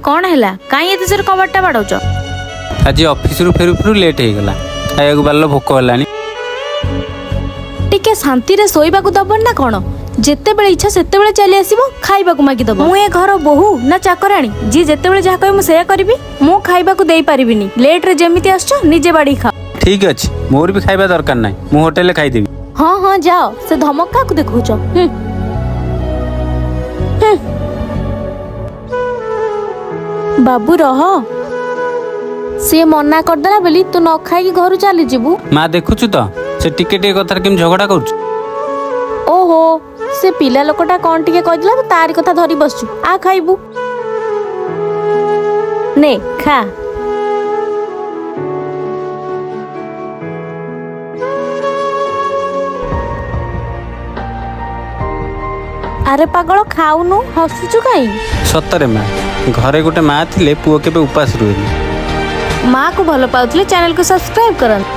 କ'ଣ ହେଲା? କାହିଁ ଏତେ ଜୋରେ କବାଟଟା ବାଡ଼ଉଛ? ଆଜି ଅଫିସରୁ ଫେରୁ ଫେରୁ ଲେଟ୍ ହେଇଗଲା, ଖାଇବାକୁ ବାରିଲ, ଭୋକ ହେଲାଣି। ଟିକେ ଶାନ୍ତିରେ ଶୋଇବାକୁ ଦବନି ନା କ'ଣ? ଯେତେବେଳେ ଇଚ୍ଛା ସେତେବେଳେ ଚାଲି ଆସିବ, ଖାଇବାକୁ ମାଗିଦବ। ମୁଁ ଏ ଘର ବୋହୂ ନା ଚାକରାଣୀ, ଯିଏ ଯେତେବେଳେ ଯାହା କହିବ ମୁଁ ସେଇଆ କରିବି? ମୁଁ ଖାଇବାକୁ ଦେଇପାରିବିନି। ଲେଟ୍ରେ ଯେମିତି ଆସୁଛ, ନିଜେ ବାଢ଼ିକି ଖାଅ। ଠିକ୍ ଅଛି, ମୋର ବି ଖାଇବା ଦରକାର ନାହିଁ, ମୁଁ ହୋଟେଲରେ ଖାଇଦେବି। ହଁ ହଁ, ଯାଅ। ସେ ଧମକ କାହାକୁ ଦେଖାଉଛ? ହୁଁ ହୁଁ। ବାବୁ ରହ, ସିଏ ମନା କରିଦେଲା ବୋଲି ତୁ ନ ଖାଇକି ଘରୁ ଚାଲିଯିବୁ? ମା, ଦେଖୁଛୁ ତ, ସେ ଟିକେ ଟିକେ କଥାରେ କେମିତି ଝଗଡ଼ା କରୁଛୁ। ଓହୋ, ସେ ପିଲା ଲୋକଟା କଣ ଟିକେ କହିଦେଲା ତ ତାରି କଥା ଧରି ବସିଛୁ। ଆ, ଖାଇବୁ, ନେ ଖା। ଆରେ ପାଗଳ, ଖାଉନୁ, ହସୁଛୁ କାଇଁ? ସତରେ ମା, ଘରେ ଗୋଟେ ମା ଥିଲେ ପୁଅ କେବେ ଉପାସ ରୁହେନି। ମାକୁ ଭଲ ପାଉଥିଲେ ଚ୍ୟାନେଲକୁ ସବସ୍କ୍ରାଇବ କରନ୍ତୁ।